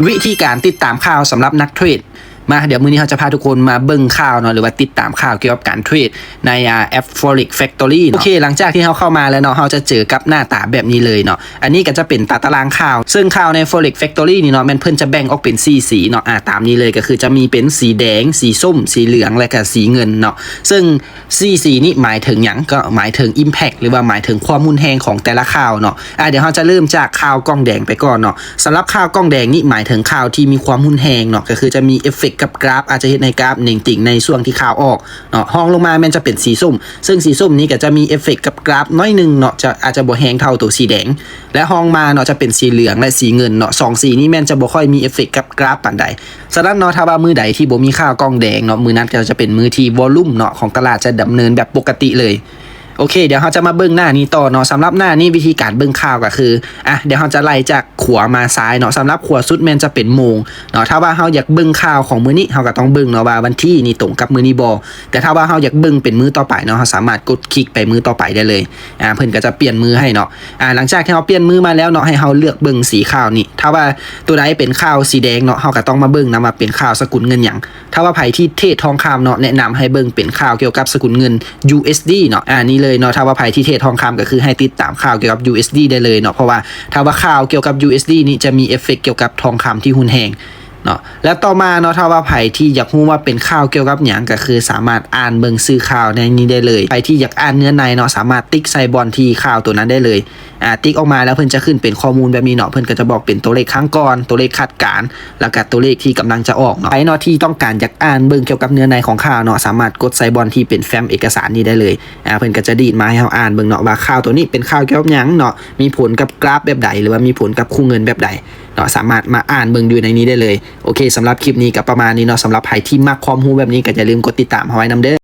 ວິທີການຕິດຕາມຂ່າວສຳລັບນັກເທຣດ. ມາ ດຽວມື້ນີ້ເຮົາຈະພາທຸກຄົນມາເບິ່ງຂ່າວເນາະ ຫຼືວ່າຕິດຕາມຂ່າວກ່ຽວກັບການເທຣດໃນ ອາ ແອັບ Forex Factory ເນາະ. ໂອເຄ ຫຼັງຈາກທີ່ເຮົາເຂົ້າມາແລ້ວເນາະ ເຮົາຈະເຈີກັບໜ້າຕາແບບນີ້ເລີຍເນາະ. ອັນນີ້ກໍຈະເປັນຕາຕະລາງຂ່າວ ເຊິ່ງຂ່າວໃນ Forex Factory ນີ້ເນາະ ແມ່ນເພິ່ນຈະແບ່ງອອກເປັນສີ່ສີເນາະ. ອາ ຕາມນີ້ເລີຍ ກໍຄືຈະມີເປັນສີແດງ, ສີສົ້ມ, ສີເຫຼືອງ ແລະກະສີເງິນເນາະ. ເຊິ່ງ ສີ່ສີນີ້ໝາຍເຖິງຫຍັງ? ກໍໝາຍເຖິງ impact ຫຼືວ່າໝາຍເຖິງຄວາມຮຸນແຮງຂອງແຕ່ລະຂ່າວເນາະ. ອາ ດຽວເຮົາຈະເລີ່ມຈາກຂ່າວກ່ອງແດງໄປກ່ອນເນາະ. ສຳລັບຂ່າວກ່ອງແດງນີ້ໝາຍເຖິງຂ່າວທີ່ມີຄວາມຮຸນແຮງເນາະ ກໍຄືຈະມີເອຟເຟັກກັບກຣາຟ ອາດຈະເຮັດໃຫ້ກຣາຟເໜັງຕີງໃນຊ່ວງທີ່ຂ່າວອອກເນາະ. ຮອງລົງມາແມ່ນຈະເປັນສີສົ້ມ ເຊິ່ງສີສົ້ມນີ້ກໍຈະມີເອຟເຟັກກັບກຣາຟໜ້ອຍໜຶ່ງເນາະ ຈະ ອາດຈະບໍ່ແຮງເທົ່າໂຕສີແດງ ແລະ ຮອງມາເນາະ ຈະເປັນສີເຫຼືອງ ແລະ ສີເງິນເນາະ. ສອງສີນີ້ແມ່ນຈະບໍ່ຄ່ອຍມີເອຟເຟັກກັບກຣາຟປານໃດ. ສະນັ້ນເນາະ ຖ້າວ່າມື້ໃດທີ່ບໍ່ມີຂ່າວກ່ອງແດງເນາະ ມື້ນັ້ນກໍຈະເປັນມື້ທີ່ວອລຸມເນາະ ຂອງຕະຫຼາດຈະດຳເນີນແບບປົກກະຕິເລີຍ. ໂອເຄ ດຽວເຮົາຈະມາເບິ່ງໜ້ານີ້ຕໍ່ເນາະ. ສຳລັບໜ້ານີ້ ວິທີການເບິ່ງຂ່າວກໍຄື ອາ ດຽວເຮົາຈະໄລ່ຈາກຂວາມາຊ້າຍເນາະ. ສຳລັບຂວາສຸດແມ່ນຈະເປັນໂມງເນາະ. ຖ້າວ່າເຮົາຢາກເບິ່ງຂ່າວຂອງມື້ນີ້ ເຮົາກໍຕ້ອງເບິ່ງເນາະວ່າວັນທີນີ້ຕົງກັບມື້ນີ້ບໍ່. ແຕ່ຖ້າວ່າເຮົາຢາກເບິ່ງເປັນມື້ຕໍ່ໄປເນາະ ເຮົາສາມາດກົດຄລິກໄປມື້ຕໍ່ໄປໄດ້ເລີຍ. ອາ ເພິ່ນກໍຈະປ່ຽນມື້ໃຫ້ເນາະ. ອາ ຫຼັງຈາກທີ່ເຮົາປ່ຽນມື້ມາແລ້ວເນາະ ໃຫ້ເຮົາເລືອກເບິ່ງສີຂ່າວນີ້. ຖ້າວ່າໂຕໃດເປັນຂ່າວສີແດງເນາະ ເຮົາກໍຕ້ອງມາເບິ່ງນຳວ່າເປັນຂ່າວສະກຸນເງິນຫຍັງ. ຖ້າວ່າໃຜທີ່ເທຣດທອງຄຳເນາະ ແນະນຳໃຫ້ເບິ່ງເປັນຂ່າວກ່ຽວກັບສະກຸນເງິນ USD ເນາະ. ອາ ນີ້ເລີຍເນາະ ຖ້າວ່າໃຜທີ່ເທຣດທອງຄຳກໍຄືໃຫ້ຕິດຕາມຂ່າວກ່ຽວກັບ USD ໄດ້ເລີຍເນາະ ເພາະວ່າຖ້າວ່າຂ່າວກ່ຽວກັບ USD ນີ້ຈະມີເອຟເຟັກກ່ຽວກັບທອງຄຳທີ່ຮຸນແຮງເນາະ. ແລ້ວຕໍ່ມາເນາະ ຖ້າວ່າໃຜທີ່ຢາກຮູ້ວ່າເປັນຂ່າວກ່ຽວກັບຫຍັງ ກໍຄືສາມາດອ່ານເບິ່ງຊື່ຂ່າວໃນນີ້ໄດ້ເລີຍ. ໃຜທີ່ຢາກອ່ານເນື້ອໃນເນາະ ສາມາດຕິກໃສ່ບ່ອນທີ່ຂ່າວໂຕນັ້ນໄດ້ເລີຍ. ອາ ຕິກອອກມາແລ້ວເພິ່ນຈະຂຶ້ນເປັນຂໍ້ມູນແບບນີ້ເນາະ. ເພິ່ນກໍຈະບອກເປັນຕົວເລກຄັ້ງກ່ອນ, ຕົວເລກຄາດການ ແລ້ວກໍຕົວເລກທີ່ກຳລັງຈະອອກເນາະ. ໃຜເນາະທີ່ຕ້ອງການຢາກອ່ານເບິ່ງກ່ຽວກັບເນື້ອໃນຂອງຂ່າວເນາະ ສາມາດກົດໃສ່ບ່ອນທີ່ເປັນແຟ້ມເອກະສານນີ້ໄດ້ເລີຍ. ອາ ເພິ່ນກໍຈະດີດມາໃຫ້ເຮົາອ່ານເບິ່ງເນາະ ວ່າຂ່າວໂຕນີ້ເປັນຂ່າວກ່ຽວກັບຫຍັງເນາະ, ມີຜົນກັບກຣາຟແບບໃດ ຫຼືວ່າມີຜົນກັບຄູ່ເງິນແບບໃດເນາະ. ສາມາດມາອ່ານເບິ່ງຢູ່ໃນນີ້ໄດ້ເລີຍ. ໂອເຄ ສຳລັບຄລິບນີ້ກໍປະມານນີ້ເນາະ. ສຳລັບໃຜທີ່ມັກຄວາມຮູ້ແບບນີ້ ກໍຢ່າລືມກົດຕິດຕາມເຮົາໄວ້ນຳເດີ້.